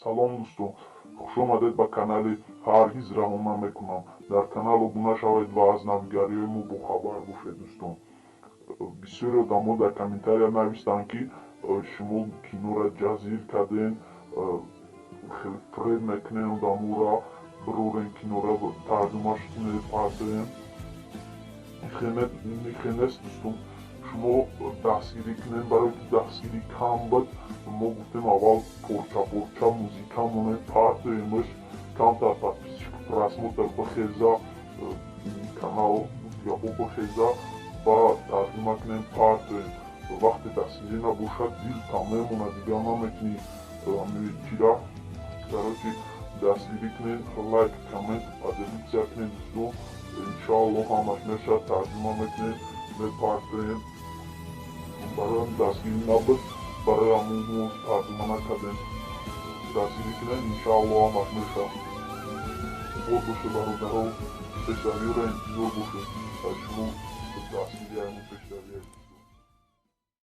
Салом, дӯстон, хушомадед ба канали «Ҳаргиз раҳо намекунам». Дар канал обуна шавед ва аз навигариҳои мо бохабар бошед. Дӯстон, бисёре одамо дар комментария навистанд, ки шумо киноро ҷазир кардем, хеле фиреб мекунем одаморо, бирорем, киноро тарҷумаш кунед, партоем. Хел нест, дӯстон, шумо дастгирӣ кунем. Барои ки дастгирӣ кам буд, мо гуфтем, аввал порча порча музика монем, партоемш, камтар подписчик, просмотр бихеза, канал гапо бихеза ва тарҷума кунем, партоем. Вақте дастгирӣ набошад, дил там мемонад, дигар намекунӣ чира. Короче, дастгирӣ кунем, лайк, коммент, поделиться кунем, дӯстон. Иншоалло, ҳамаш мешавад, тарҷума мекунем, мепартоем. Барои дастгирӣ набуд, барои ҳамон мо тарҷума накардем. Дастгирӣ кунем, иншоалло, ҳамаш мешавад. Обод боше, бародаро, пешравиёро интизор бошед. Шумо дастгирӣ ҳамон пешравия.